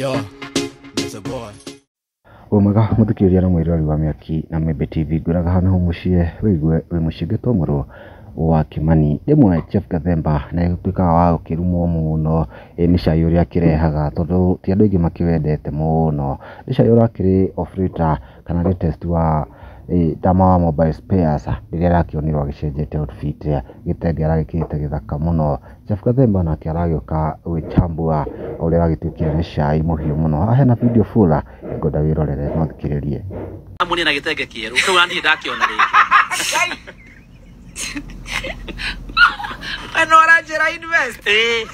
Yo, it's a boy. Wĩ mwega mũthikĩrĩria na mwĩroreri wa Mĩaki na Membe TV, ngwĩraga hana hau mũciĩ wĩigue wĩ mũciĩ ngĩtwo mũrũ wa Kĩmani. Rĩmwe Jeff Gathemba nĩ atuĩkaga wa gũkĩrumwo mũno nĩ cai ũrĩa akĩrehaga, tondũ ti andũ aingĩ makĩwendete mũno. Nĩ cai ũrakĩrĩ off later kana latest wa Dama wa Mobile Spares, rĩrĩa arakĩonirwo agĩcenjetie outfit, gĩtenge aragĩkĩrĩte gĩthaka mũno. Jeff Gathemba nake aragĩũka gwĩchambua ũrĩa aragĩtuĩkire nĩ cai mũhiũ mũno. Haha hena video full ngwenda wĩrorere, no thikĩrĩrie. Amuonire na gĩtenge kĩerũ kĩu niĩ ndakĩona rĩngĩ. We no ũranjĩra invest. Ĩĩ.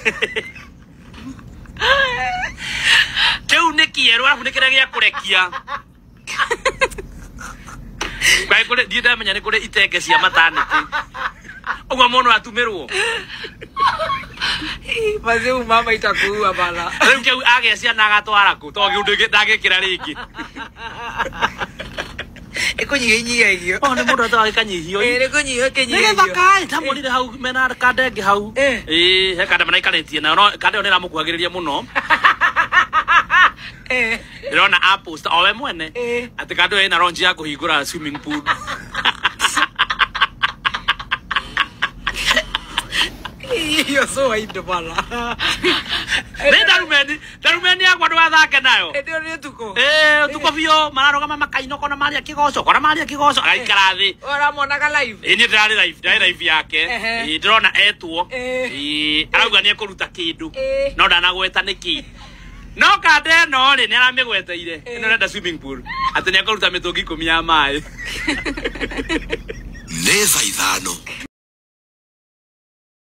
Kĩu nĩ kĩerũ, arabu nĩ kĩrĩa gĩa kũrekia. Kaĩ kũrĩ, ndiĩ ndamenya nĩ kũrĩ itenge cia maternity ũguo mũndũ atumĩrwo. Mazee, mama itakuua bana. Rĩu kĩu agĩa ciana agatwara kũ, tondũ kĩu ndangĩkĩra rĩngĩ. Ĩkũnyihianyihagio. Oh, nĩ mũndũ ataga gĩkanyihio. Ĩ, nĩkũnyihio Nĩ ĩkĩnyihagio. gĩthaka ĩ, ndamuonire hau mena kandenge hau. Ĩĩ, he kande maraikarĩtie nayo, no kande ĩyo nĩ ĩramũkuhagĩrĩria mũno. Ndĩrona apost o we mwene atĩ kande ĩyo ĩna launch ya kũhingũra swimming pool. You're so wide bana. Nĩ ndarumeni, ndarumeni yakwa ndũgathake nayo. Ĩndĩ ĩyo nĩ ũtukũ. Ĩĩ, ũtukũ biũ mararũgama makainũka ona maria kĩgoco, kona maria kĩgoco, agaikara thĩ. Ũramonaga live. Ĩĩ, niĩ ndĩrarĩ live, ndĩrarĩ live yake. Ĩĩ, ndĩrona etwo. Ĩĩ, arauga nĩ ekũruta kĩndũ. No ndanagweta nĩkĩ. No kanda ĩno rĩ, nĩ aramĩgweteire. Ĩno ĩrenda swimming pool. Atĩ nĩ ekũruta mĩtũngi 10 ya maĩ. Nĩ thaa 5.